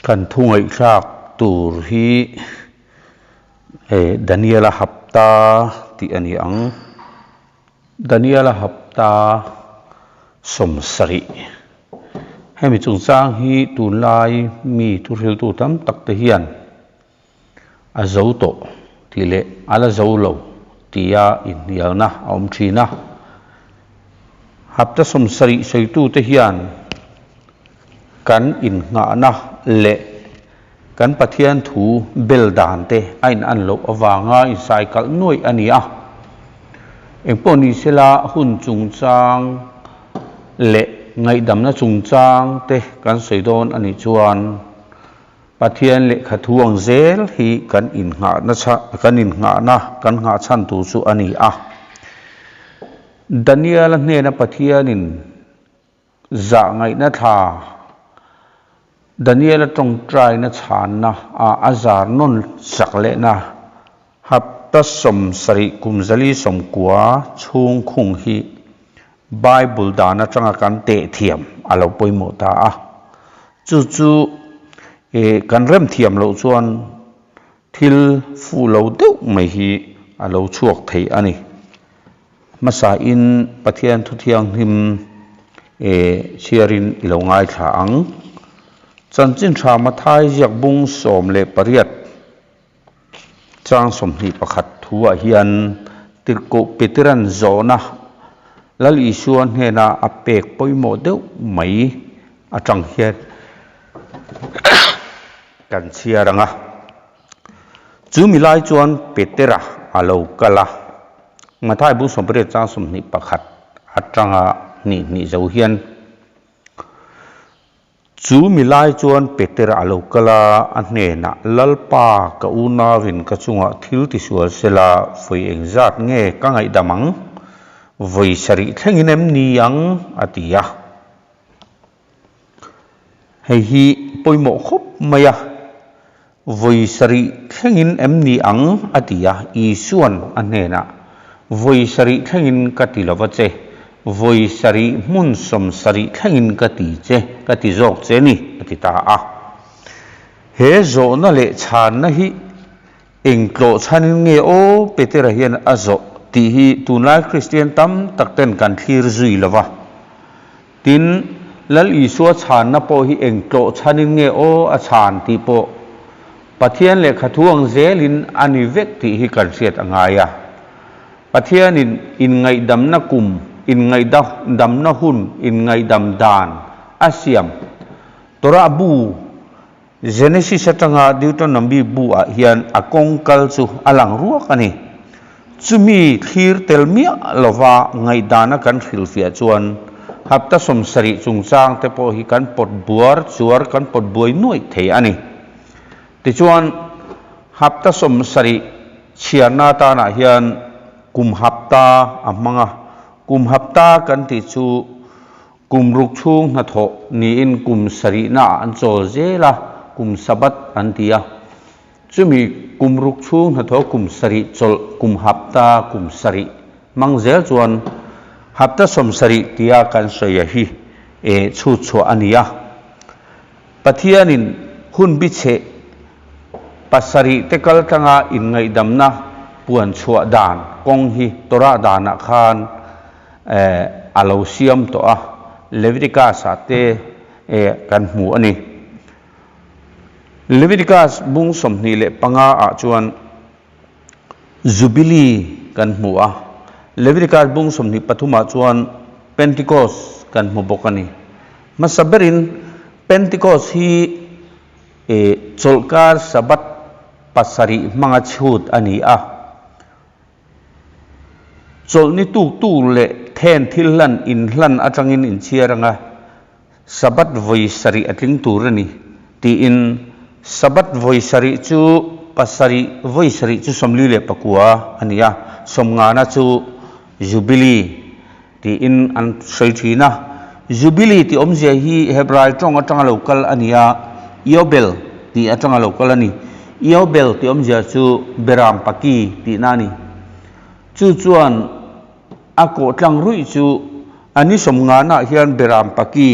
Kan thu ngaihthlak tur hi Daniela hapta tih a ni ang. Daniela hapta sawmsarih. Hemi chungchang hi tunlai mi thuhriltu tam tak te hian a zo tawh tih leh a la zo lo tia inhnialna a awm thin a. Hapta sawmsarih sawitute hian kan innghahna leh kan Pathian thu bel dan te a inan loh avanga insaikalh nuaih a ni a. Engpawh ni sela hun chungchang leh ngaihdamna chungchang te kan sawi dawn a nih chuan Pathian lehkha thu ang zel hi kan innghahna kan innghahna kan nghah chhan tur chu a ni a. Daniel-a hnena Pathianin zah ngaihna thla Daniel-a tawngtaina chhanna ah a zar nawn chak lehna hapta sawmsarih kum zali sawmkua chhung khung hi Bible dan atanga kan teh thiam a lo pawimawh ta a. Chu chu kan rem thiam loh chuan thil fuh lo deuh mai hi a lo chhuak thei a ni. Hmasain Pathian thu thianghlim chhiarin i lo ngaithla ang. Chanchin tha Mathai ziak bung 18 Chang 21 thuah hian Tirhkoh Petera'n zawhna Lal Isua hnena a pek pawimawh deuh mai atang hian kan chhiar ang a. Chu mi lai chuan Petera a lo kal a, Mathai bung 18 chang 21 atanga hnih hnih zo hian, Chu mi lai chuan Peter a lo kal a, a hnenah, Lalpa, ka unauin ka chungah thil tisual sela, vawi engzat nge ka ngaihdam ang? Vawi sarih thlengin em ni ang? a ti a. Hei hi pawimawh khawp mai a, Vawi sarih thlengin em ni ang? a ti a. Isuan a hnenah, Vawi sarih thlengin ka ti lo va che, vawi sarih hmun 70 thlengin ka ti che, ka ti zawk che ni, a ti ta a. He zawhna leh chhanna hi eng tlawh chhanin nge aw Petera hian a zawh tih hi tunlai Kristian tam tak ten kan thlir zui lo va. Tin, Lal Isua chhanna pawh hi eng tlawh chhanin nge aw a chhan tih pawh Pathian lehkha thu ang zelin a ni vek tih hi kan hriat a ngai a. Pathianin inngaihdamna kum, inngaihdamna hun, inngaihdam dan a siam Torah bu, Genesis atanga Deuteronomy bu ah hian a kawng kal chu a lang ruak a ni. Chumi thlir tel miah lova ngaihdana kan hrilhfiah chuan hapta 70 chungchang te pawh hi kan pawt buar chuar kan pawt buai nuaih thei a ni. Tichuan, hapta 70 chhiarna atanah hian kum hapta a hmang a, kum hapta kan tih chu kum ruk chhung hnathawh niin kum sarihnaah an chawl zel a, kum Sabbath an ti a. Chumi kum ruk chhung hnathawh kum sarih chawlh kum hapta kum sarih hmang zel chuan hapta 70 tia kan sawi a hi e chhut chhuah a ni a. Pathianin hun bichhe pasarih te kal tlanga inngaihdamna puan chhuah dan kawng hi Torah danah khan a lo siam tawh a, Leviticus-ah te kan hmu a ni. Leviticus bung 25 ah chuan Jubilee kan hmu a, Leviticus bung 23 ah chuan Pentecost kan hmu bawk a ni. Hmasa berin Pentecost hi chawlhkar Sabbath pasarih hmanga chhut a ni a. Chawlhni tuk tuk leh then thil hlan inhlan atangin inchhiar anga Sabbath vawi sarih a tling tur a ni, tiin Sabbath vawi sarih chu pasarih vawi sarih chu 49 a ni a, sawmngana chu Jubilee tiin an sawi thin a. Jubilee tih awmzia hi Hebrai tawng atanga lo kal a ni a, Yobel tih atanga lo kal a ni. Yobel tih awmzia chu Beram Paki tihna a ni. Chu chuan A kawh tlang ruih chu a ni sawmnganah hian Beram Paki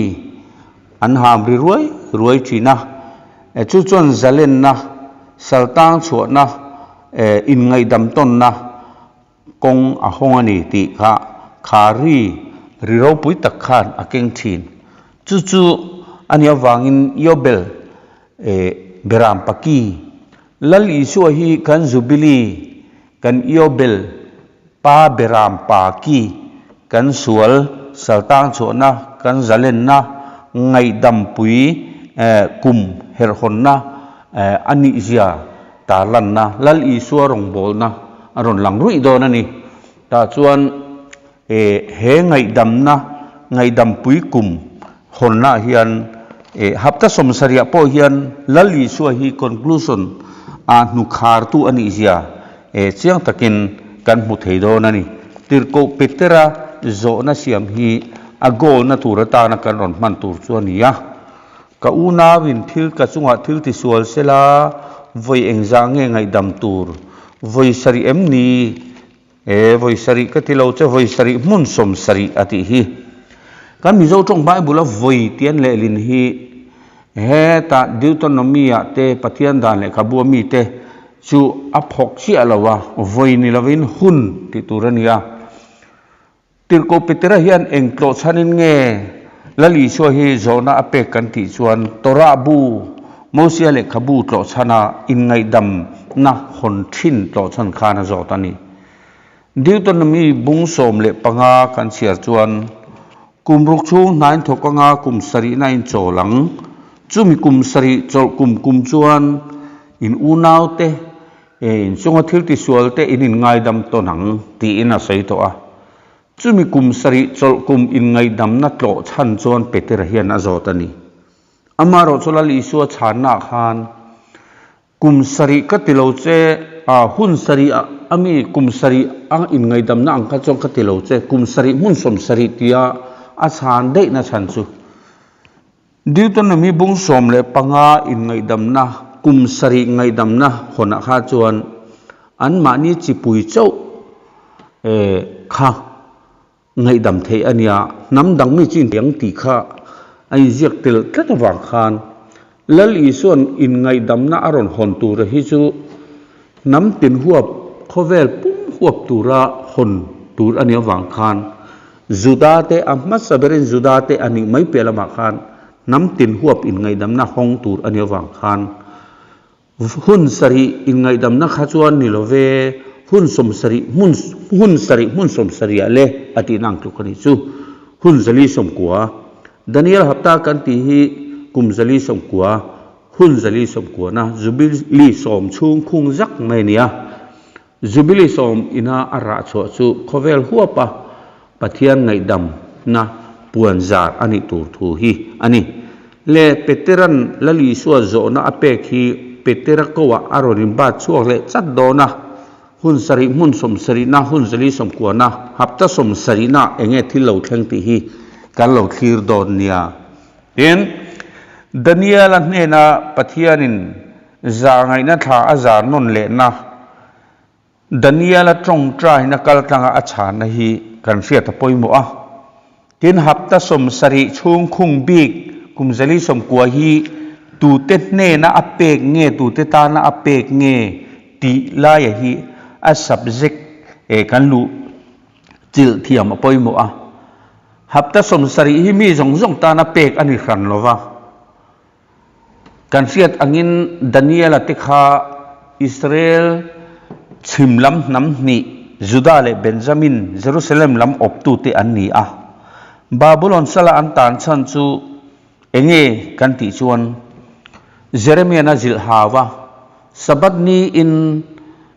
an ham ri ruai ruai thin a. Chu chuan zalenna, saltang chhuahna, inngaihdam tawnna kawng a hawng a ni tih kha kha ri ri ropui tak khan a keng thin. Chu chu a nih avangin Yobel Beram Paki, Lal Isua hi kan Jubilee, kan Yobel Pa Beram Paki, kan sual saltang chhuahna, kan zalenna, ngaihdampui kum herhawnna a nihzia tarlanna Lal Isua rawngbawlna a rawn lang ruih dawn a ni. Tah chuan he ngaihdamna, ngaihdampui kum hawnnaah hian hapta sawmsarihah pawh hian Lal Isua hi conclusion ah hnukhartu a nihzia chiang takin kan hmu thei dawn a ni. Tirhkoh Petera zawhna siam hi a goal-na tur atana kan rawn hman tur chu a ni a. Ka unauin thil ka chungah thil tisual sela, vawi engzah nge ngaihdam tur? Vawi sarih em ni? E, vawi sarih ka ti lo che, vawi sarih hmun sawm sarih a tih hi. Kan Mizo tawng Bible a vawi tih an lehlin hi hetah Deuteronomy ah te Pathian dan lehkhabu a mite chu a phawk chiah lo a, vawi ni lovin hun tih tur a ni a. Tirhkoh Petera hian eng tlawh chhanin nge Lal Isua hi zawhna a pek kan tih chuan Torah bu, Mosia lehkhabu tlawh chhana inngaihdamna hawn thin tlawh chhan khan a zawt a ni. Deuteronomy bung 15 kan chhiar chuan, Kum ruk chhung hnain thawk anga kum sarihna in chawl ang. Chumi kum sarih chawlh kum kum chuan in unaute E, inchunga thil tisual te in inngaidam tawn ang, tiin a sawi tawh a. Chumi kum sarih chawlh kum inngaidamna tlawh chhan chuan Petera hian a zawt a ni. Amaherawh chu Lal Isua chhannaah khan, Kum sarih ka ti lo che, a, hun sarih a mi kum sarih a inngaidamna ang kha chuan ka ti lo che, kum sarih hmun sawmsarih tia a chhan daihna chhan chu Deuteronomy bung 15 inngaihdamna, kum sarih ngaihdamna hawnah kha chuan anmahni chipui chauh kha ngaihdam theih a nia, hnam dang mi chu intiang tih kha a inziak tel tlat avang khan Lal Isua'n inngaihdamna a rawn hawn tura hi chu hnam tin huap, khawvel pum huap tura hawn tur a nih avang khan Juda te a hmasa berin Juda te a nih mai piah lamah khan hnam tin huap inngaihdamna hawng tur a nih avang khan hun sarih inngaihdamna kha chuan ni lo ve, hun sawmsarih hmun hun sarih hmun sawmsarihah le a tihna ang tluk a nih chu. Hun 49 Daniel hapta kan tih hi kum 49 hun 49na Jubilee sawm chhung khung zak mai a ni a. Jubilee sawm ina a rah chhuah chu khawvel huapa Pathian ngaihdamna puan zar a nih tur thu hi a ni. Le Petera'n Lal Isua zawhna a pek hi Petera koah a rawn inbat chhuak leh chat dawn a, hun sarih hmun sawmsarihna, hun 49na, hapta sawmsarihna eng nge thil lo thleng tih hi kan lo thlir dawn nia. Tin, Daniela hnena Pathianin Zahngaihna thla a zar nawn lehna, Daniel-a tawngtaina kaltlanga a chhanna hi kan hriat a pawimawh a. Tin, hapta 70 chhung khung bik kum 49 hi tute hnena a pek nge, tute tana a pek nge tih laia hi a subject kan luh chilh thiam a pawimawh a. Hapta 70 hi mi zawng zawng tana pek a ni hran lova. Kan hriat angin Daniela te kha Israel chhim lam hnam hnih Juda leh Benjamin, Jerusalem lam awptute an ni a. Babulon sala an tan chhan chu enge kan tih chuan Jeremian a zilh hau a, Sabbath niin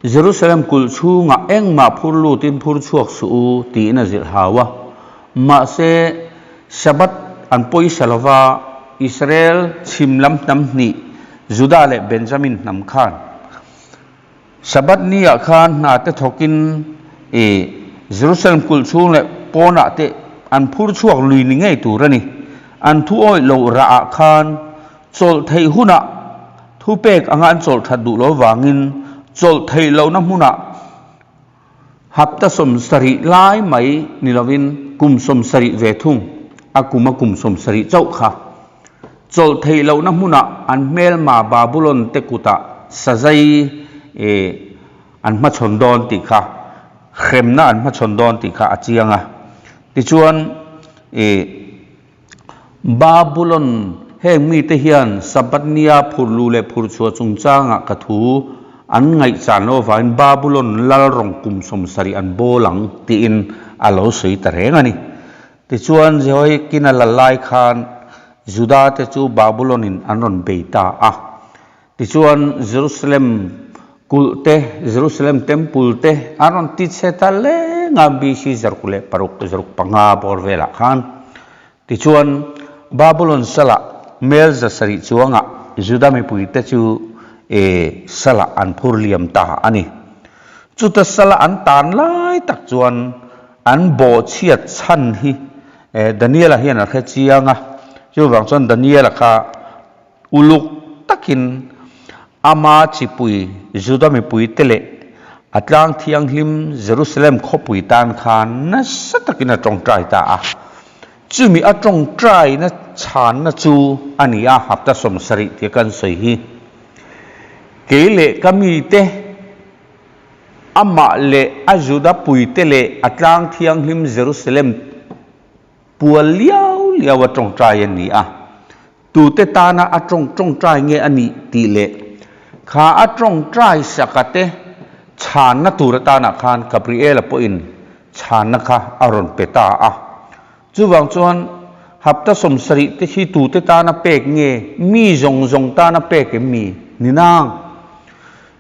Jerusalem kulh chhungah engmah phur lutin phur chhuak suh u tiin a zilh hau a. Mahse, Sabbath an pawisa lova Israel chhim lam hnam hnih Juda leh Benjamin hnam khan Sabbath niah khan hna te thawkin i Jerusalem kulh chhung leh pawnah te an phur chhuak lui ni ngei tur a ni. An thu awih loh rahah khan Chawlh theih hunah thupek anga an chawlh that duh lo vangin chawlh theih lohna hmunah hapta 70 lai mai ni lovin kum 70 ve thung, a kum a kum 70 chauh kha. Chawlh theih lohna hmunah an hmelma Babulon te kutah sazai an hmachhawn dawn tih kha, hremna an hmachhawn dawn tih kha a chiang a. Tichuan, Babulon heng mite hian Sabbath nia phurh luh leh phurh chhuah chungchangah ka thu an ngaihchan loh avangin Babulon lal rawng kum 70 an bawl ang tiin a lo sawi ta reng a ni. Tichuan, Jehoiakin a lal lai khan Juda te chu Babulon-in an rawn bei ta a. Tichuan, Jerusalem kulh te, Jerusalem Temple te an rawn ti chhe ta leng a, BC 606, 65 bawr velah khan. Tichuan, Babulon salah mel 700 chuangah Juda mipuite chu e salah an phur liam ta a ni. Chuta salah an tan lai tak chuan An bawhchhiat chhan hi Daniela hian a hre chiang a, chuvang chuan Daniela kha uluk takin ama chipui Juda mipuite leh a tlang thianghlim Jerusalem khawpui tan khan nasa takin a tawngtai ta a. Chumi a tawngtaina chhanna chu a ni a, hapta 70 tia kan sawi hi. Kei leh ka mite. Amah leh a Juda puite leh a tlang thianghlim Jerusalem pual liau liau a tawngtai a ni a. Tute tana a tawng tawngtai nge a nih tih leh kha a tawngtai saka te chhanna tur atanah khan Gabriela pawhin chhanna kha a rawn pe ta a. Chuvang chuan hapta 70 te hi tute tana pek nge mi zawng zawng tana pek em mi ni nang?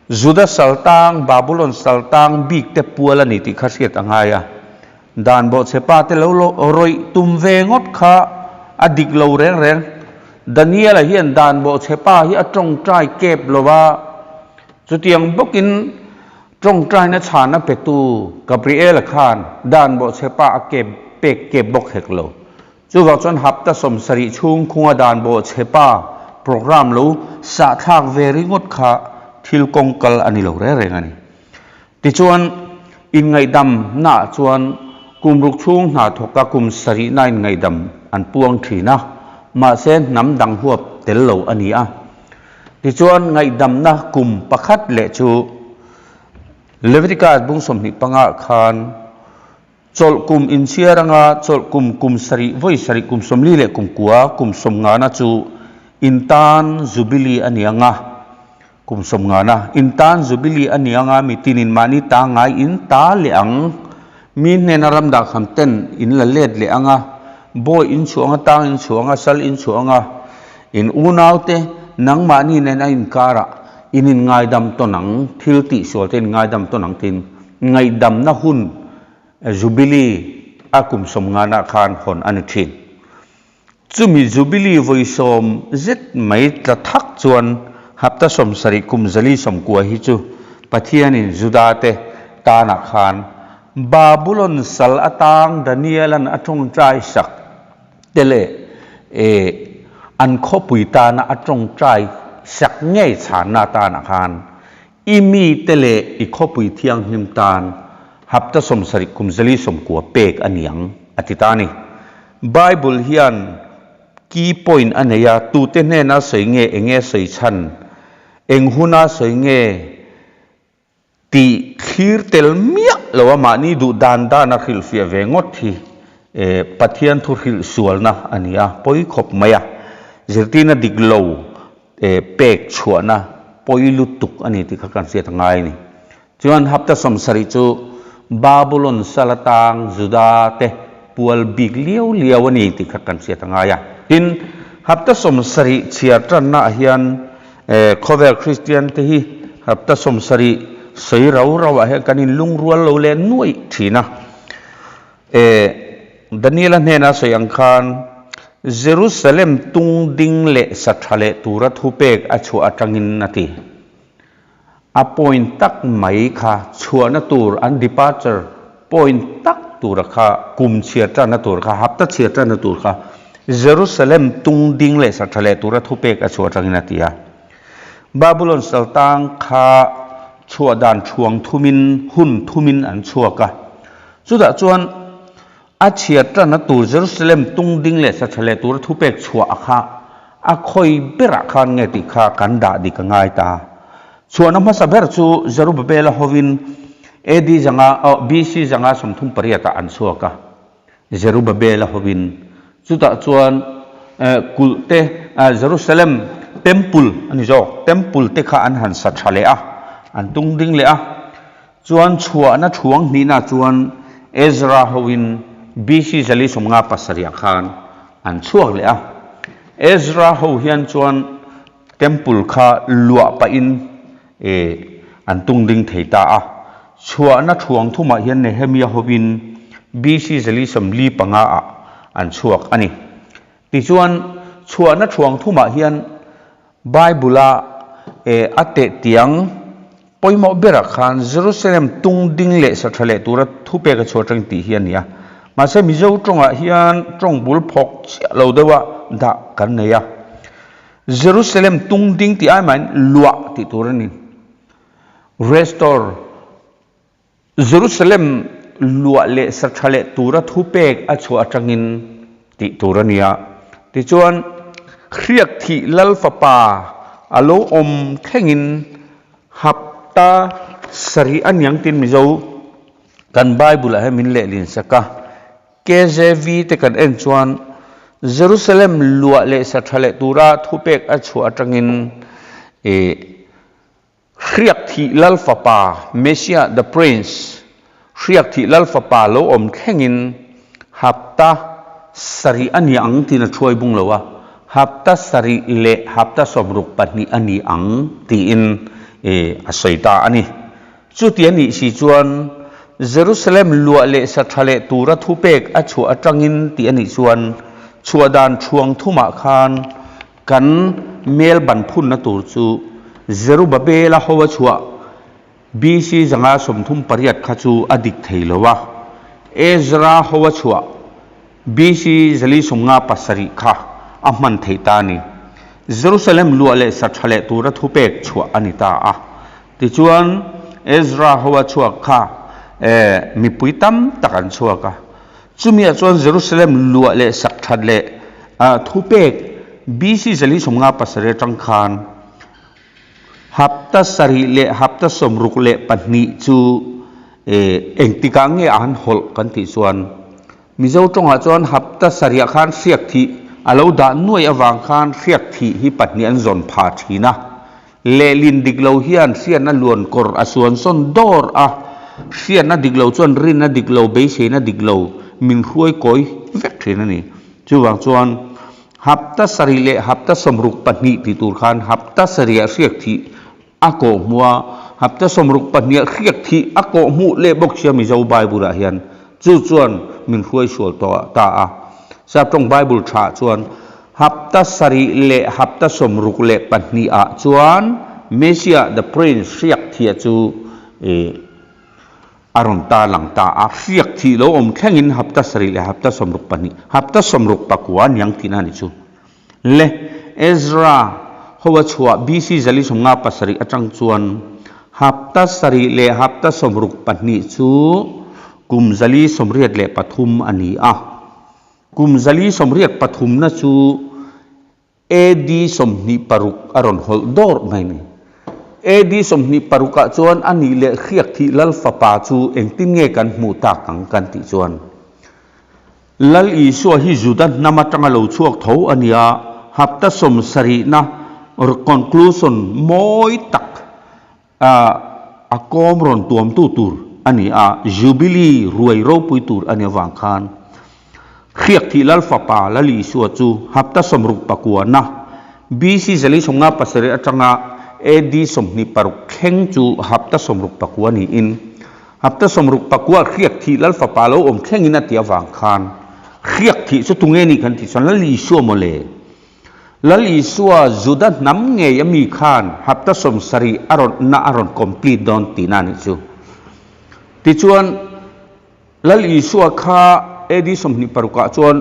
Juda saltang, Babulon saltang bik te pual a ni tih kha hriat a ngai a. Dan bawhchhe pa te lo rawih tum ve ngawt kha a dik lo reng reng. Daniel-a hian dan bawhchhe pa hi a tawngtai kep lo va, chutiang bawkin tawngtaina chhana petu Gabriel-a khan dan bawhchhe pa a kep pek kep bawk hek lo. Chuvang chuan hapta 70 chhung khunga dan bawhchhe pa program lo sahthlak ve ringawt kha thil kawng kal a ni lo reng reng a ni. Tichuan, inngaihdam naah chuan kum ruk chhung hna thawka kum sarihna inngaihdam an puang thin a, mahse hnam dang huap tel lo a ni a. Tichuan, ngaihdamna kum pakhat leh chu Leviticus bung 25 ah khan, Chawlh kum inchhiar anga chawlh kum kum sarih vawi sarih kum 40 leh kum kua kum 50na chu in tan Jubilee a ni anga kum 50na in tan Jubilee a ni anga mi tinin mahni ta ngai in ta leh ang mi hnena ram dah kham ten in la let leh anga bawi in chhuah anga tang in chhuah anga sal in chhuah anga in unaute nangmahni nen a inkarah in inngaidam tawn ang thil tihsual te in ngaidam tawn ang tiin Ngaihdamna hun Jubilee a kum 50 ah khan hawn a ni thin. Chumi Jubilee vawi sawm zet mai tla thak chuan hapta 70 kum 490 hi chu Pathianin Judate tanah khan Babulon sal atang Daniela'n a tawngtai sak te leh an khawpui tana a tawngtai sak ngei chhanna atanah khan I mite leh i khawpui thianghlim tan hapta 70 kum 490 pek a ni ang, a ti ta a ni. Bible hian key point a nei a, tute hnena sawi nge, eng nge sawi chhan, eng huna sawi nge tih thlir tel miah lo a, mahni duh dan dan a hrilhfiah ve ngawt hi Pathian thu hrilh sualna a ni a, pawi khawp mai a, zirtirna dik lo pek chhuahna pawi lutuk a ni tih kha kan hriat a ngai a ni. Chuan hapta 70 chu Babulon sal atang Juda te pual bik liau liau a ni tih kha kan hriat a ngai a. Tin, hapta 70 chhiar tanna ah hian khawvel Kristian te hi hapta 70 sawi rau rau ah hian kan inlungrual lo leh nuaih thin a. Daniela hnena sawi ang khan Jerusalem tung ding leh sa tha leh tura thupek a chhuah atangin a ti. A point tak mai kha chhuahna tur an departure point tak tura kha kum chhiar tanna tur kha hapta chhiar tanna tur kha Jerusalem tung ding leh sa tha leh tura thupek a chhuah atangin a ti a. Babulon saltang kha chhuah dan thuang thumin hun thumin an chhuak a. Chutah chuan a chhiar tanna tur Jerusalem tung ding leh sa tha leh tura thupek chhuah a kha. A khawi berah khan nge tih kha kan dah dik a ngai ta. Chhuahna hmasa ber chu Zerubbabel-a hovin AD zanga, BC zanga 38 ah an chhuak a. Zerubbabel-a hovin chutah chuan kulh te, Jerusalem Temple a ni zawk, Temple te kha an han sa tha leh a, an tung ding leh a. Chuan chhuahna thuang hnihna chuan Ezra hovin BC 457 ah khan an chhuak leh a. Ezra ho hian chuan Temple kha luah pahin an tung ding thei ta a. Chhuahna thuang thumah hian Nehemia hovin BC 445 ah an chhuak a ni. Tichuan, chhuahna thuang thumah hian Bible-a a tehtiang pawimawh berah khan Jerusalem tung ding leh sa tha leh tura thupek a chhuah atang tih hi a ni a. Mahse, Mizo tawngah hian tawng bul phawk chiah lo deuha dah kan nei a. Jerusalem tung ding tih ai mahin luah tih tur a ni. Restore. Jerusalem luah leh sa tha leh tura thupek a chhuah atangin tih tur a ni a. Tichuan, hriak thih lal fapa a lo awm thlengin hapta sarih a niang tin Mizo kan Bible ah hian min lehlin sak a. KJV te kan en chuan Jerusalem luah leh sa tha leh tura thupek a chhuah atangin ih Hriak thih Lal Fapa, Messiah the Prince, Hriak thih Lal Fapa lo awm thlengin hapta sarih a ni ang tiin a thuai bung lo a, hapta sarih leh hapta 62 a ni ang tiin a sawi ta a ni. Chuti a nih si chuan Jerusalem luah leh sa tha leh tura thupek a chhuah atangin tih a nih chuan chhuah dan thuang thumah khan Kan mel ban phunna tur chu Zerubbabel-a ho a chhuah BC 138 kha chu a dik thei lo a, Ezra ho a chhuah BC 457 kha a hman theih ta a ni. Jerusalem luah leh sa tha leh tura thupek chhuah a ni ta a. Tichuan, Ezra ho a chhuak kha mipui tam tak an chhuak a. Chumiah chuan Jerusalem luah leh sak that leh thupek BC 457 atang khan hapta sarih leh hapta 62 chu engtikah nge a han hawlh kan tih chuan Mizo tawngah chuan hapta sarihah khan hriak thih a lo dah nuai avang khan hriak thih hi pahnih an zawn pha thin a. Lehlin dik lo hian hriatna luan kawr a suan sawn dawr a, hriatna dik lo chuan rinna dik lo, beiseina dik lo min hruai kawi vek thin a ni. Chuvang chuan hapta sarih leh hapta 62 tih tur khan hapta sarihah hriak thih a kawh hmu a, hapta 62ah hriak thih a kawh hmuh leh bawk sia Mizo Bible-ah hian chu chuan min hruai sual tawh ta a. Saptawng Bible thaah chuan Hapta sarih leh hapta 62 ah chuan Messiah the Prince hriak thia chu a rawn ta lang ta a, hriak thih lo awm thlengin hapta sarih leh hapta 62, hapta 69 aniang tihna a ni chu. Le Ezra ho a chhuah BC 457 atang chuan hapta sarih leh hapta 62 chu kum 483 a ni a. Kum 483na chu AD 26 a rawn hawlh dawrh mai ni. AD 26 ah chuan a nih leh hriak thih Lal fapa chu engtin nge kan hmuh tak ang kan tih chuan Lal Isua hi Juda hnam atanga lo chhuak tho a nia, hapta sawmsarihna conclusion mawi tak A kawm rawn tuamtu tur a ni a, Jubilee ruai ropui tur a ni avang khan Hriak thih Lal fapa Lal Isua chu hapta 69na BC 457 atanga AD 26 thleng chu hapta 69 niin hapta 69 Hriak thih Lal fapa lo awm thlengin a ti avang khan Hriak thih chu tunge ni kan tih chuan Lal Isua mawle. Lal Isua Juda hnam ngei a mi khan hapta 70 a rawn na a rawn complete dawn tihna a nih chu. Tichuan, Lal Isua kha AD 26 ah chuan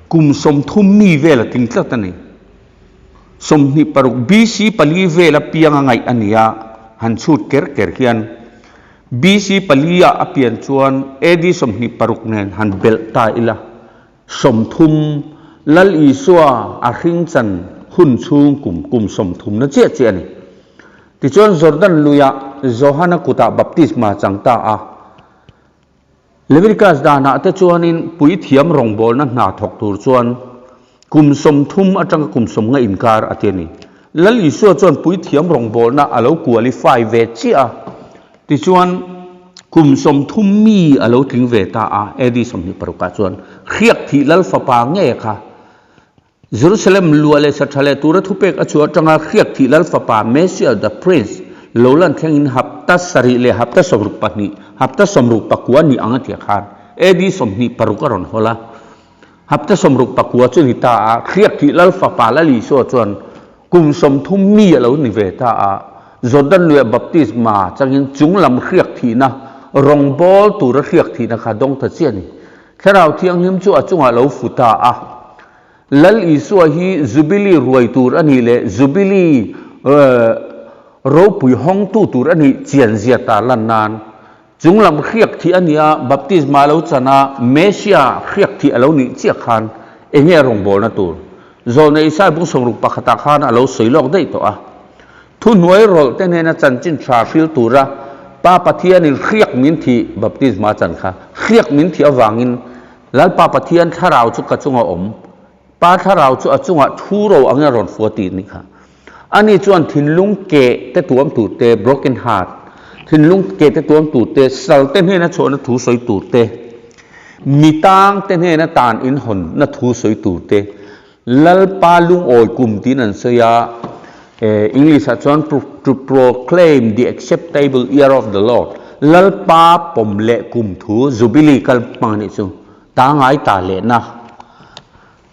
kum 30 mi vel a tling tlat a ni. 26 BC pali vel a piang a ngaih a ni a, han chhut ker ker hian BC pali ah a pian chuan AD 26 nen han belh ta ila. 30, Lal Isua a hring chan. hun chhung kum kum sawmthumna chiah chiah a ni. Tichuan Jordan luiah Johana kutah baptisma chang ta a. Leviticus danah te chuanin puithiam rawngbawlna hna thawk tur chuan kum 30 atanga kum 50 inkar a ti a ni. Lal Isua chuan puithiam rawngbawlna a lo qualify ve chiah a, tichuan kum 30 mi a lo tling ve ta a, AD 26 ah chuan hriak thih Lal fapa nge kha Jerusalem luah leh sa tha leh tura thupek a chhuah atanga hriak thih Lal fapa Messiah the Prince lo lan thlengin hapta sarih leh hapta 62, hapta 69 ni ang a tia khan AD 26 a rawn hawl a. Hapta 69 chu ni ta a, hriak thih Lal fapa Lal Isua chuan kum 30 mi a lo ni ve ta a. Jordan luiah baptisma changin chunglam hriak thihna rawngbawl tura hriak thihna kha dawng ta chiah a ni. Thlarau Thianghlim chu a chungah lo fu ta a. Lal Isua hi Jubilee ruai tur a nih leh Jubilee ropui hawngtu tur a nih chian zia ta lan nan chunglam hriak thih a ni a, baptisma lo chan a, Messiah hriak thih a lo nih chiah khan eng nge rawngbawlna tur? Zawlnei Isaiah bung sawmruk pakhatah khan a lo sawi lawk daih tawh a. Thuhnuai rawlh te hnena chanchin tha hril tura Pa Pathianin hriak min thih baptisma chan kha hriak min thih avangin Lalpa Pathian thlarau chu ka chunga awm, Pa thlarau chu a chungah thu ro angin a rawn fua tih a nih kha. Ani chuan thinlung keh te tuam tur te, broken heart, thinlung keh te tuam tur te, sal te hnena chhuahna thu sawi tur te, mi tang te hnena tan inhawnna thu sawi tur te, Lalpa lungawi kum tiin an sawi a, English ah chuan to proclaim the acceptable year of the Lord, Lalpa pawm leh kum thu, Jubilee kal hmang anih chu, ta ngai ta lehna.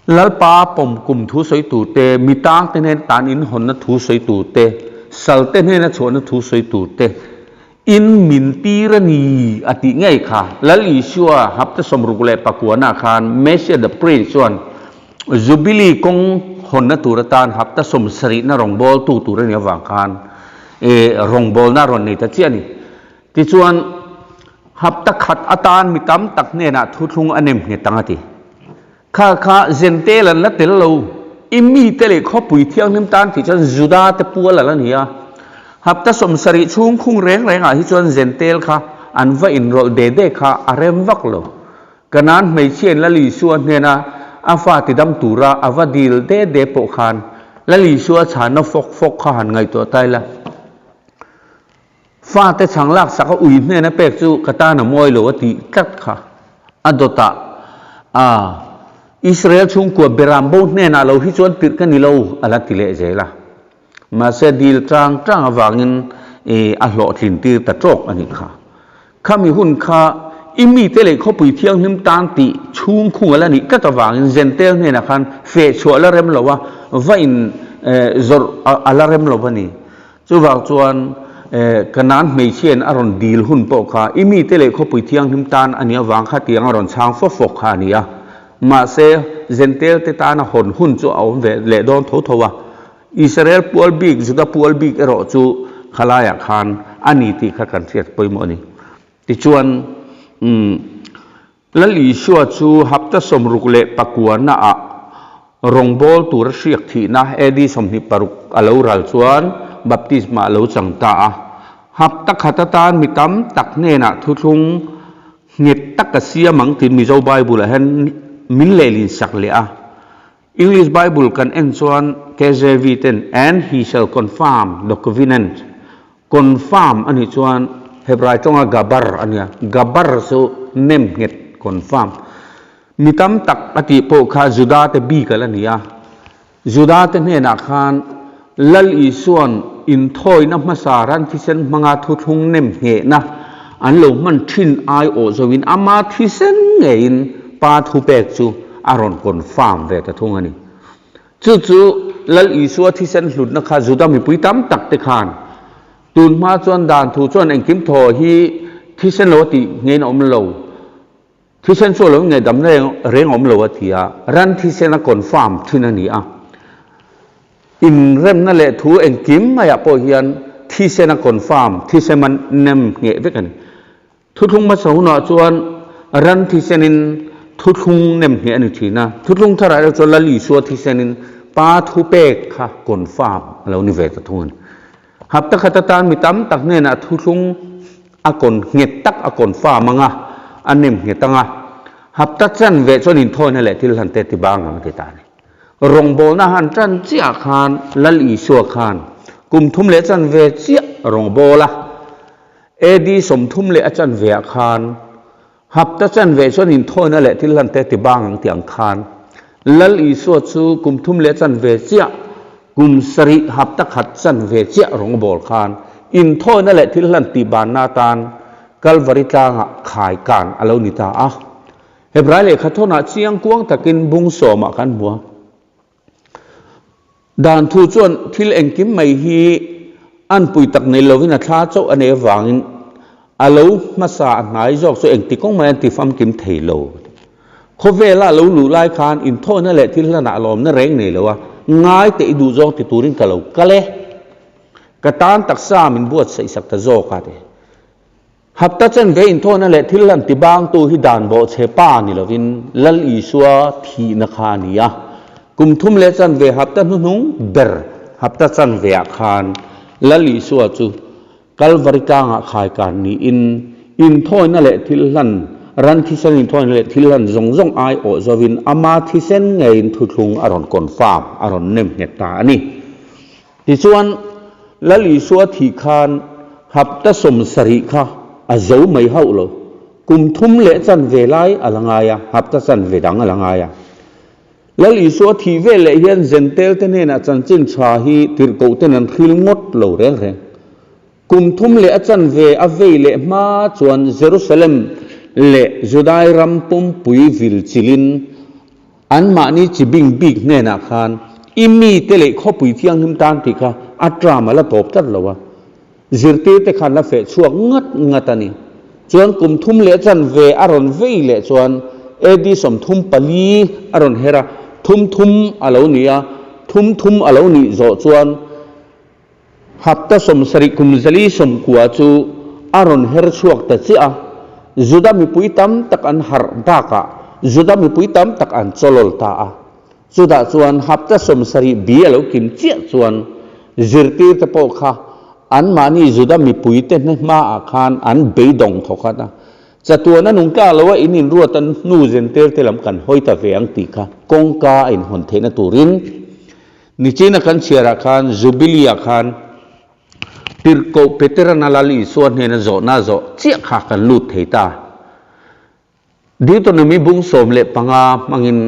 Lalpa pawm kum thu sawi tur te, mi tang te hnena tan inhawnna thu sawi tur te, sal te hnena chhuahna thu sawi tur te, in min tir a ni a tih ngei kha. Lal Isua hapta 69 ah khan Messiah the Prince chuan Jubilee kawng hawnna tur atan hapta 70 na rawngbawltu tur a nih avang khan rawngbawlna a rawn nei ta chiah a ni. Tichuan hapta khat atan mi tam tak hnenah thuthlung a nem nghet ang a ti. Kha kha Zentel an la tel lo. I mite leh khawpui thianghlim tan tih chuan Juda te pual a la ni a. Hapta 70 chhung khung reng rengah hi chuan Zentel kha an va inrawlh de de kha a rem vak lo. Kanaan hmeichhia in Lal Isua hnena a fa tidam tura a va dil de de pawh khan Lal Isua chhanna fawk fawk kha han ngaihtuah ta ila. Fate chhang laksak a ui hnena pek chu ka tan a mawi lo a tih tlat kha a dawtah a Israel chhungkua beram bo hnenah lo hi chuan tirh ka ni lo a la ti leh zel a. Mahse dil tang tang avangin a hlawhtlin tir ta tawk a nih kha. Khami hun kha i mite leh khawpui thianghlim tan tih chhung khung a la nih tlat avangin Zentel hnenah khan feh chhuah la rem lo a, va in zawrh a la rem lo a ni. Chuvang chuan Kanaan hmeichhiain a rawn dil hun pawh kha i mite leh khawpui thianghlim tan a nih avang kha tiang a rawn chhang fawk fawk kha a ni a. Mahse, Zentel te tana hawn hun chu a awm ve leh dawn tho tho a. Israel pual bik, Juda pual bik erawh chu khalaiah khan a ni tih kha kan hriat pawimawh a ni. Tichuan, Lal Isua chu hapta 69 naah rawngbâwl tura hriak thihna AD 26 a lo ral chuan baptisma a lo chang ta a. Hapta khat atan mi tam tak hnenah thuthlung nghet tak a siam ang tiin Mizo Bible-ah hian min lehlin sak leh a. English Bible kan en chuan KJV ten And he shall confirm the covenant, confirm a nih chuan Hebrai tawnga gabar a nia, gabar chu nem nghet, confirm. Mi tam tak a tih pawh kha Juda te bik a la ni a, Juda te hnenah khan Lal Isua'n inthawina hmasa ran thisen hmanga thuthlung nem nghehna an lo hman thin aiawh zoin ama thisen ngeiin Pa thupek chu a rawn confirm ve ta thung a ni. Chu chu Lal Isua thisen hlutna kha Juda mipui tam tak te khan tun hma chuan dan thu chuan engkim thaw hi thisen lo a tih ngeiin a awm lo. Thisen chu a lo ngaihdam reng reng awm lo a ti a, ran thisen a confirm thin a ni a. Inremna leh thu engkim maiah pawh hian thisen a confirm, thisem a nem ngheh vek a ni. Thuthlung hmasa hunah chuan ran thisenin thuthlung nem ngheh a ni thin a, thuthlung tharah erawh chuan Lal Isua thisenin. Pa thupek kha confirm a lo ni ve ta thung a ni. Hapta khat atan mi tam tak hnenah thuthlung a kawn nghet tak a confirm ang a, a nem nghet ang a. Hapta chanve chuan inthawina leh thil hlan te ti bang ang a ti ta a ni. Rawngbawlna han tan chiah khan Lal Isua khan kum thum leh chanve chiah rawngbawla AD 30 leh a chanveah khan Hapta chanve chuan inthawina leh thil hlan te ti bang ang tih ang khan Lal Isua chu kum thum leh chanve chiah kum sarih hapta khat chanve chiah rawngbâwl khan inthawina leh thil hlan tih banna atan Kalvari tlangah khai kan a lo ni ta a. Hebrai lehkha thawnah chiang kuang takin bung sawmah kan hmu a. Dan thu chuan thil engkim mai hi an pui tak nei lovin a thla chauh a nei avangin a lo hmasa a hnai zawk chu engti kawng mai an ti famkim thei lo. Khawvela a lo luh lai khan inthawhna leh thil hlanah lawmna reng nei lo a, ngai teh i duh zawng ti turin ka lo kal e. Ka tan taksa min buatsaih sak ta zawk a ti. Hapta chanve inthawhna leh thil hlan tibangtu hi dan bawhchhe pa ni lovin Lal Isua thihna kha a ni a. Kum thum leh chanve hapta hnuhnung ber hapta chanveah khan Lal Isua chu Kalvari tlangah khaikan niin inthawhna leh thil hlan ran thisen inthawhna leh thil hlan zawng zawng ai awh zovin ama thisen ngeiin thuthlung a rawn confirm, a rawn nem nghet ta a ni. Tichuan, Lal Isua thih khan hapta 70 kha a zo mai hauh lo. Kum thum leh chanve lai a la ngai a, hapta chanve dang a la ngai a. Lal Isua thih vel leh hian Zentel te hnenah chanchin tha hi tirhkoh ten an hril ngawt lo reng reng. Kum thum leh a chanve a vei leh hma chuan Jerusalem leh Judai ram pumpui vil chilin Anmahni chi bing bik hnenah khan i mite leh khawpui thianghlim tan tih kha a tram a la tawp tlat lo a, zirtirte khan la feh chhuak ngat ngat a ni. Chuan kum thum leh chanve a rawn vei leh chuan AD 34 a rawn her a, thum thum a lo ni a, thum thum a lo nih zawh chuan Hapta 70 kum 490 chu a rawn her chhuak ta chiah a, Juda mipui tam tak an harh bakah Juda mipui tam tak an chawlawl ta a. Chutah chuan hapta 70 bi a lo kim chiah chuan zirtirte pawh kha anmahni Juda mipuite hne hmaah khan an beidawng thawk hat a. Chatuan a nung tla lo a, in inruat a hnu zentirte lam kan hawi ta ve ang tih kha kawngka a inhawn theihna turin Nichina kan chhiarah khan Jubilee-ah khan Tirhkoh Peteran a Lal Isua hnena zawhna zawh chiah kha kan lut thei ta. Deuteronomy bung 15 hmangin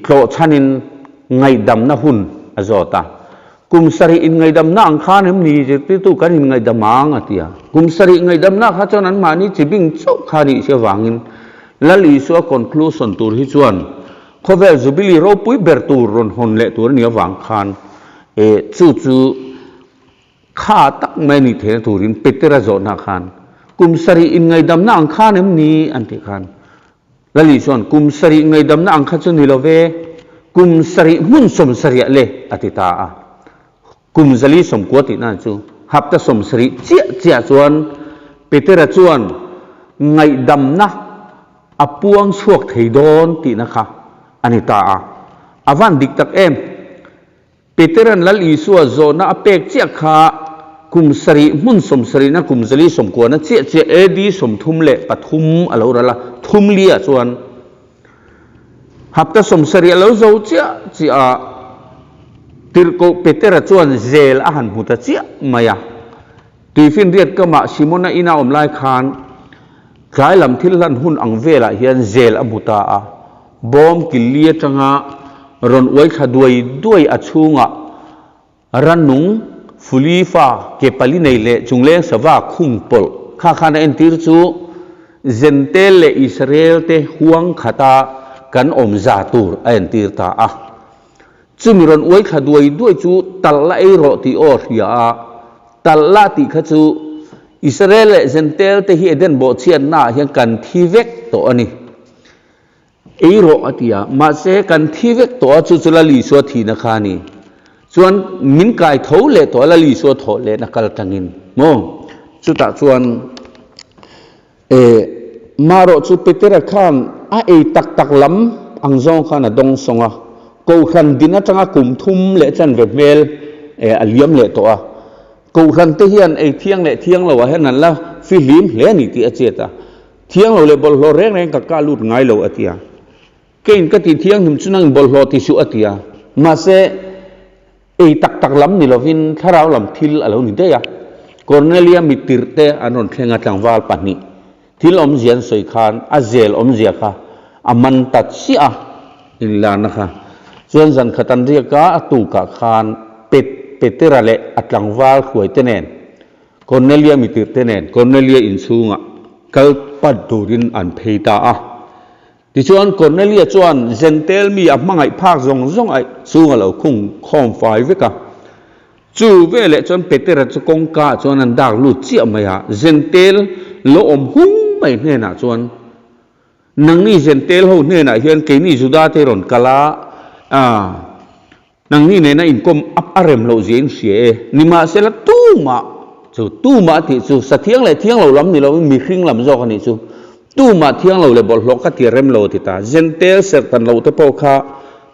tlawhchhanin ngaihdamna hun a zawt a. Kum sarih inngaihdamna ang khan em ni zirtirtu kan inngaihdam ang a ti a. Kum sarih ngaihdamna kha chuan anmahni chibing chauh kha nih si avangin Lal Isua conclusion tur hi chuan Khawvel Jubilee ropui ber tur rawn hawn leh tur a nih avang khan e chu chu kha tak mai a nih theihna turin Petera zawhna khan kum sarih inngaidamna ang khan em ni an tih khan Lali chuan kum sarih ngaidamna ang kha chu ni lo ve, kum sarih hmun 70ah le a ti ta a. Kum 490 tihna chu hapta 70 chiah chiah chuan Petera chuan ngaihdamna a puang chhuak thei dawn tihna kha a ni ta a. A van dik tak em? Petera'n Lal Isua zawhna a pek chiah kha kum sarih hmun sawmsarihna kum 490na chiah chiah AD 33 a lo ral a, thum liah chuan Hapta 70 a lo zo chiah chiah a, Tirhkoh Petera chuan zel a han hmu ta chiah mai a. Tuifinriat kamah Simona ina awm lai khan tlai lam thil hlan hun ang velah hian zel a hmu ta a. Bawm killi atanga rawn uai thla duai duai a chhungah rannung fuli fa ke pali nei leh chungleng sava khung pawlh kha khan a entir chu Zentel leh Israel te huang khata kan awm za tur a entir ta a. Chumi rawn uai thla duai duai chu talh la ei rawh tih aw hria a, talh la tih kha chu Israel leh Zentel te hi Eden bawhchhiatnaah hian kan thi vek tawh a ni. Ei rawh a ti a, mahse kan thi vek tawh a, chu chu Lal Isua thihna kha a ni. Chuan min kai tho leh tawh a, Lal Isua thawh lehna kal tangin maw? Chutah chuan e marawh chu Petera khan a ei tak tak lam ang zawng khan a dawng sawng a. Kohhran din atanga kum thum leh chanve hmel a liam leh tawh a. Kohhran te hian ei thiang leh thiang lo ah hian an la fihlim hle a ni tih a chet a. Thiang lo leh bawlhhlawh reng reng ka kah lut ngai lo a ti a. Keiin ka tih thianghlim chu nangin bawlhhlawh ti suh a ti a. Mahse, ei tak tak lam ni lovin thlarau lam thil a lo ni daih a. Cornelia mittirh te an rawn thleng a tlangval pahnih thil awmzia an sawi khan a zel awmzia kha a man ta chiah a inlarna kha. Chuan zan khat an riak a, a tukah khan Pet Petera leh a tlangval hruai te nen Cornelia mitirh te nen Cornelia inchhungah kal pat turin an phei ta a. Tichuan, Kornelia chuan Jentail mi a hmangaih phak zawng zawng aih chung a lo khung khawm fai vek a. Chu veleh chuan Petera chu kawngka ah chuan an dak lut chiah mai a, Jentail lo awm hung mai hnenah chuan, Nangni Jentail ho hnenah hian keini Juda te rawn kal a, ah, Nangni nena inkawm ap a rem loh zia in hria e. Nimahsela tumah chu, tumah tih chu sathiang leh thiang lo lam ni lovin mihring lam zawk a nih chu. Tumah thiang lo leh bawlhhlawh ka ti a rem lo a ti ta. Zentel serhtan loh te pawh kha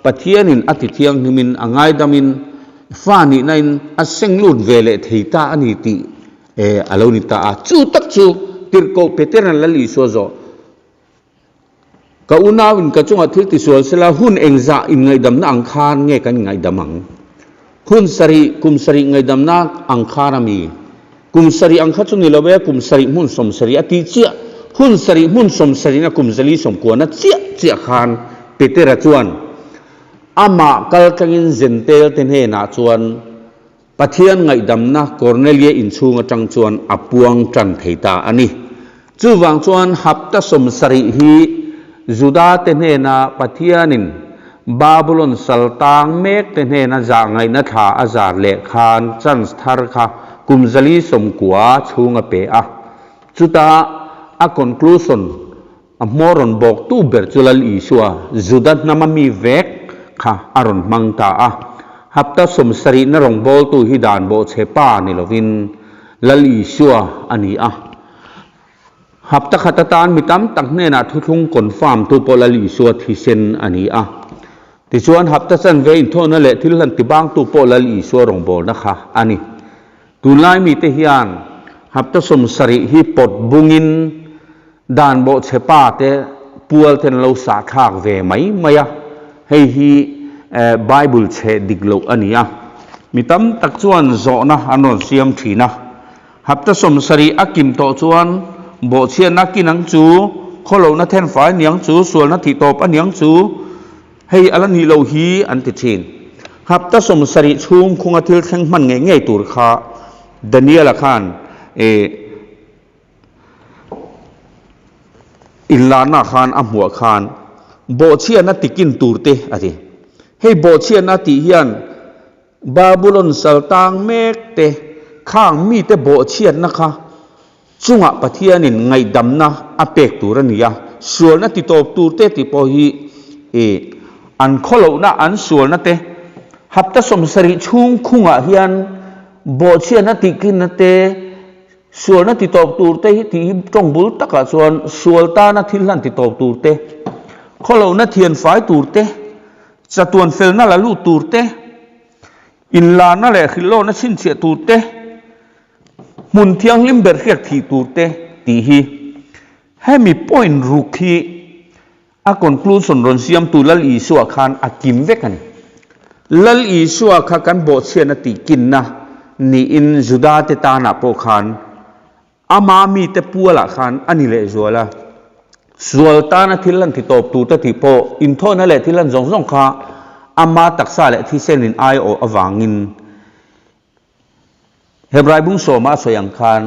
Pathianin a ti thianghlimin a ngaidamin fa nihnain a seng lut ve leh thei ta a ni tih a lo ni ta a. Chu tak chu Tirhkoh Petera'n Lal Isua zawh Ka unauin ka chungah thil tisual sela hun engzah inngaihdamna ang khan nge kan inngaihdam ang? Hun sarih, kum sarih ngaihdamna ang khan a mi? Kum sarih ang kha chu ni lo e, kum sarih hmun sawmsarih a ti chiah. Hun sarih hmun sawmsarihna kum zali sawmkuana chiah chiah khan Petera chuan amah kaltlangin Zentel te hnenah chuan Pathian ngaihdamna Kornelia inchhung atang chuan a puang tan thei ta a ni. Chuvang chuan hapta sawmsarih hi Judate hnena Pathianin Babulon sal tang mekte hnena zahngaihna thla a zar leh khan chance thar kha kum zali sawmkua chhung a pe a. Chuta a conclusion a hmawr rawn bawktu ber chu Lal Isua, Juda hnama mi vek kha a rawn hmang ta a. Hapta sawmsarihna rawngbawltu hi dan bawhchhe pa ni lovin Lal Isua a ni a. Hapta khat atan mi tam tak hnenah thuthlung confirm tu pawh Lal Isua thisen a ni a. Tichuan hapta chanve inthawhna leh thil hlan tibangtu pawh Lal Isua rawngbawlna kha a ni. Tunlai mite hian hapta sawmsarih hi pawt bungin Dan bawhchhe pa te pual ten lo sah thlak ve mai mai a, hei hi Bible chhe dik loh a ni a. Mi tam tak chuan zawhna an rawn siam thin a, hapta sawmsarih a kim tawh chuan bawhchhiatna kin ang chu, khawlohna thenfai aniang chu, sualna thih tawp aniang chu, hei a la nih loh hi an ti thin. Hapta sawmsarih chhung khunga thil thleng hman ngei ngei tur kha Daniel-a khan Inlarna khan a hmuah khan bawhchhiatna tikin tur te a ti. Hei bawhchhiatna tih hian Babulon sal tang mek te khang mite bawhchhiatna kha chungah Pathianin ngaihdamna a pek tur a ni a, sualna ti tawp tur te tih pawh hi an khawlohna an sualna te hapta sawmsarih chhung khungah hian bawhchhiatna tihkinna te Sualna ti tawp tur te hi tih hi tawng bul takah chuan sual tana thil hlan ti tawp tur te, khawlohna thian fai tur te, chatuan felna la lut tur te, inlarna leh hrilhlawhna chhinchhiah tur te, hmun thianghlim ber hriak thih tur te tih hi hemi point ruk hi a conclusion rawn siamtu Lal Isua khan a kim vek a ni. Lal Isua kha kan bawhchhiatna tihkinna niin Judate tanah pawh khan ama mite pualah khan a ni lehzual a. Sual tana thil an ti tawp turte tih pawh inthawhna leh thil an zawng zawng kha ama taksa leh thisenin aiawh avangin Hebrai bung sawma a sawi ang khan,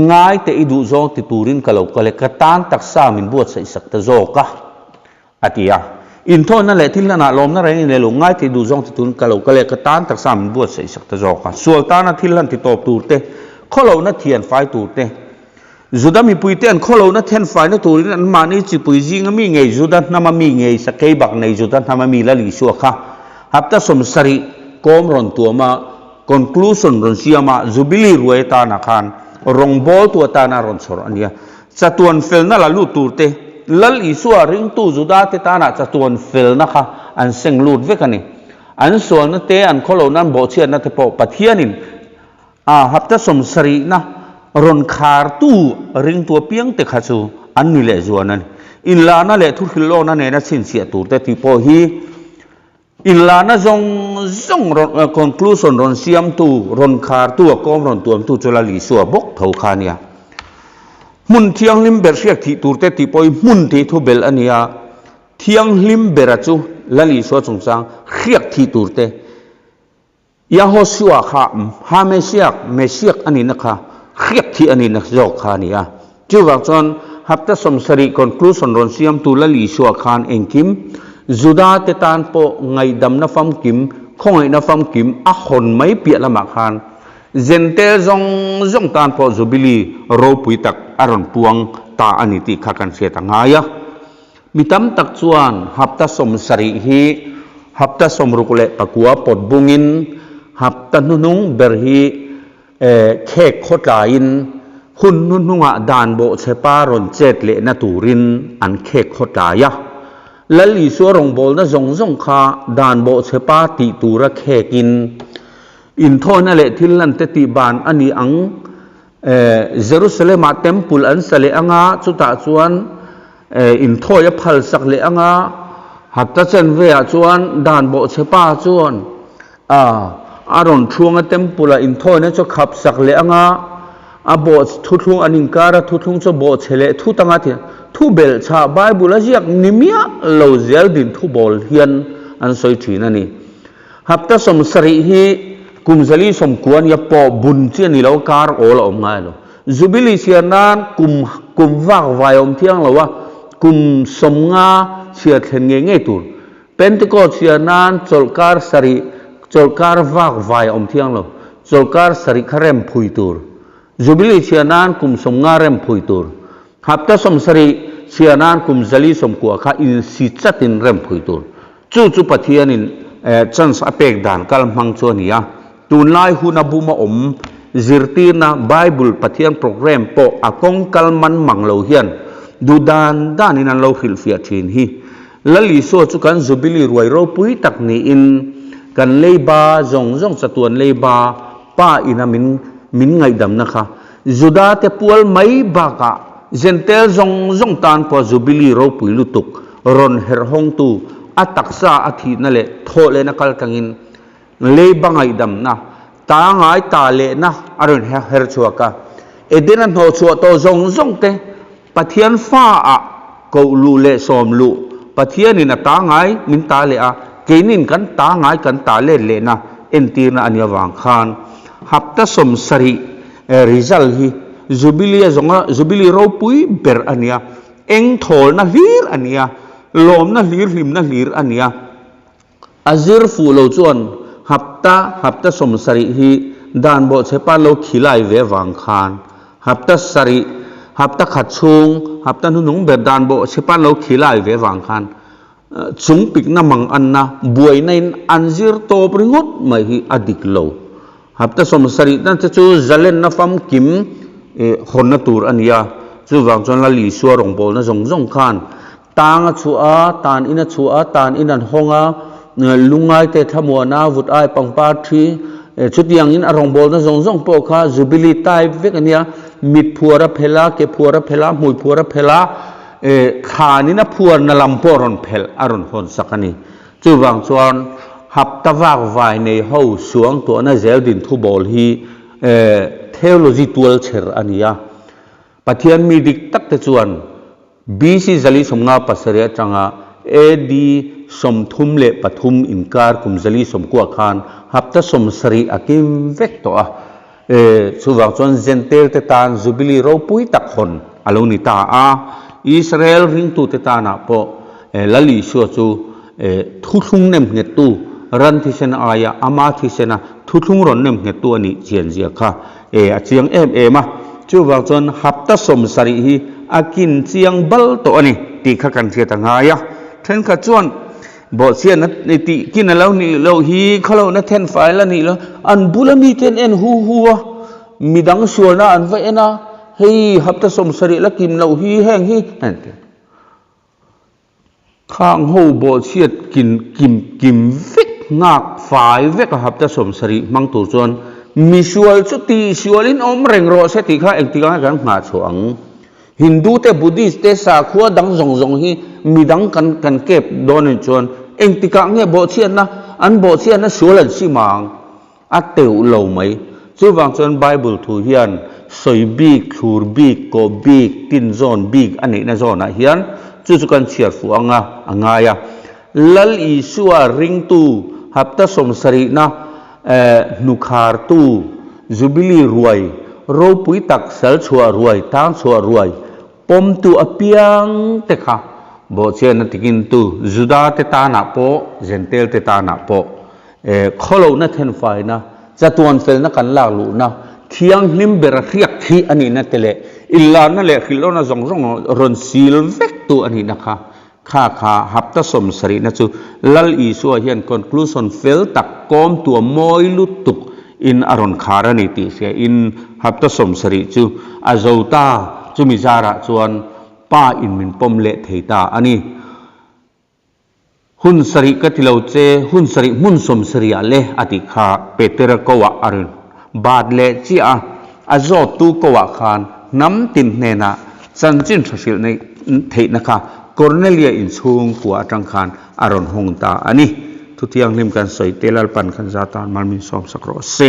Ngai teh i duh zawng ti turin ka lo kal e, ka tan taksa min buatsaih sak ta zawk a, a ti a. Inthawhna leh thil hlanah lawmna reng i nei lo, ngai teh i duh zawng ti turin ka lo kal e, ka tan taksa min buatsaih sak ta zawk a. Sual tana thil hlan ti tawp tur te, khawlohna thian fai tur te, Juda mipuite an khawlohna thian faina turin anmahni chipui zinga mi ngei Juda hnama mi ngei sakei bak nei Juda hnama mi Lal Isua kha hapta sawmsarih kawm rawn tuam a, conclusion rawn siam a, Jubilee ruai atana khan rawngbawltu atana rawn chhawr a nia. Chatuan felna la lut turte Lal Isua ringtu Juda te tana chatuan felna kha an seng lut vek a ni. An sualna te, an khawlohna, an bawhchhiatna te pawh Pathianin a hapta sawmsarihna rawn khartu ringtu apiang te kha chu an ni leh zuan a ni. Inlahna leh thuhrilhlawkna nena chhinchhiah tur te tih pawh hi Inlahna zawng zawng rawn conclusion rawn siamtu, rawn khartu, a kawm rawn tuamtu chu Lal Isua bawk tho kha a nia. Hmun thianghlim ber hriak thih tur te tih pawh hi hmun tih thu belh a nia. Thianghlim bera chu Lal Isua chungchang hriak thih tur te Yahoshua kha Ha Mesiak, Mesiak a nihna kha hriak thih a nihna zawk kha a ni a. Chuvang chuan hapta sawmsarih conclusion rawn siamtu Lal Isua khan engkim Juda te tan pawh ngaihdamna famkim, khawngaihna famkim a hawn mai piah lamah khan Jentail zawng zawng tan pawh Jubilee ropui tak a rawn puang ta a ni tih kha kan hriat a ngai a. Mi tam tak chuan hapta 70 hi hapta 64 pawt bungin hapta hnuhnung ber hi khek khawtlaiin hun hnuhnungah dan bawhchhepa rawn chet lehna turin an khek khawtlai a. Lal Isua rawngbawlna zawng zawng kha dan bawhchhepa tih tura khekin inthawina leh thil lante tih ban a ni ang. Jerusalem-ah temple an sa leh ang a, chutah chuan inthawi a phal sak leh ang a, hapta chen veah chuan dan bawhchhe pa chuan a rawn thuang a, temple-ah inthawina chu khap sak leh ang a, a bawh thuthlung an inkar a, thuthlung chu bawhchhe leh thut ang a ti. Thu belhchhah Bible a ziak ni miah lo zel din thu bawl hian an sawi thin a ni. Hapta 70 hi kum 49 ania pawh bun chi a ni lo, kar awl a awm ngai lo. Jubilee chhiar nan kum kum vak vai a awm thiang lo a, kum 50 chhiar thlen ngei ngei tur. Pentecost chhiar nan chawlhkar sarih, chawlhkar vak vai a awm thiang lo, chawlhkar sarih kha rem phui tur. Jubilee chhiar nan kum 50 rem phui tur. Hapta 70 chhiar nan kum 490 kha insi chatin rem phui tur. Chu chu Pathianin chance a pek dan kal hmang chu a ni a. Tunlai huna buma awm zirtirna Bible Pathian program pawh a kawng kal man mang lo hian duh dan danin an lo hrilhfiah thin hi. Lal Isua chu kan Jubilee ruai ropui tak niin kan leiba zawng zawng chatuan leiba Pa ina min min ngaihdamna kha Juda te pual mai bakah Jentail zawng zawng tan pawh Jubilee ropui lutuk rawn herh hawngtu a taksa a thihna leh thawh lehna kal tlangin leiba ngaihdamna ta ngai ta lehna a rawn her chhuak a. Edena hnawhchhuah tawh zawng zawng te Pathian fa ah koh luh leh sawm luh Pathianin a ta ngai min ta leh a, keinin kan ta ngai kan ta let lehna entirna a nih avang khan hapta 70 result hi Jubilee a zawnga Jubilee ropui ber a nia, eng thawlna hlir a nia, lawmna hlir hlimna hlir a nia. A zir fuh lo chuan hapta hapta 70 hi dan bawhchhepa lo khilai ve vang khan hapta sarih hapta khat chhung hapta hnuhnung ber dan bawhchhepa lo khilai ve vang khan chung pikna mang anna buaina in an zir tawp ringawt mai hi a dik lo. Hapta 70 na te chu zalenna famkim hawnna tur a ni a, chuvang chuan Lal Isua rawngbawlna zawng zawng khan tang a chhuah a, tan in a chhuah a, tan in an hawng a, lungngai te thlamuan a, vut ai pangpar thi, chutiangin a rawngbawlna zawng zawng pawh kha Jubilee type vek a nia, mit phuar a phelh a, ke phuar a phelh a, hmui phuar a phelh a, thlanin a phuarna lam pawh a rawn phelh a rawn hawn sak a ni. Chuvang chuan hapta vak vai nei ho suang tuahna zel din thu bawl hi theology tual chher a ni a. Pathian mi dik tak te chuan BC 457 atanga AD 33 inkar kum 490 khan hapta 70 a kim vek tawh a. Chuvang chuan Jentail te tan Jubilee ropui tak hawn a lo ni ta a. Israel ringtute tanah pawh Lal Isua chu thuthlung nem nghettu, ran thisen aia ama thisena thuthlung rawn nem nghettu a nih chian zia kha a chiang em em a. Chuvang chuan hapta 70 hi a kin chiang bal tawh a ni tih kha kan hriat a ngai a. Thenkhat chuan Bawhchhiatna tih kin a lo nih loh hi khawlohna then fai la nih loh an bula mite an en hu hu a, midang sualna an va en a, hei hapta 70 la kim loh hi heng hi an ti. Khang ho bawhchhiat kin kim kim vek nghak fai vek a hapta 70 hmang tur chuan misual chu tihsualin awm reng rawh se tih kha engtikah nge kan nghah chhuah ang? Hindu te Buddhist te sakhua dang zawng zawng hi midang kan kan kep dawn anih chuan engtikah nge bawhchhiatna an bawhchhiatna sual an sim ang? A teuh lo mai. Chuvang chuan Bible thu hian sawi bik, thlur bik, kawh bik, tin zawn bik a neihna zawnah hian chu chu kan chhiar fuh anga a ngai a. Lal Isua ringtu hapta 70na hnukhartu Jubilee ruai ropui tak sal chhuah ruai, tang chhuah ruai pawmtu apiang te kha bawhchiahna tikintu Juda te tanah pawh Jentail te tanah pawh Khawlohna thenfaina, chatuan felna kan lak luhna, thianghlim bera hriak thih a nihna te leh inlarna leh hrilhlawna zawng zawng rawn sil vek tu a nihna kha, kha kha hapta 70na chu Lal Isua hian conclusion fel tak kawm tua mawi lutuk in a rawn khar a ni tih hria in hapta 70 chu a zo ta, chumi zarah chuan Pa in min pawm leh thei ta a ni. Hun sarih ka ti lo che, hun sarih hmun 70 ah le a tih kha Petera ko ah a rawn bat leh chiah a, a zawttu ko ah khan hnam tin hnenah chanchin tha hrilh neih theihna kha Kornelia inchhungkua atang khan a rawn hawng ta a ni. Thuthianghlim kan sawi te Lalpan kan za tan mal min sawmsak rawh se.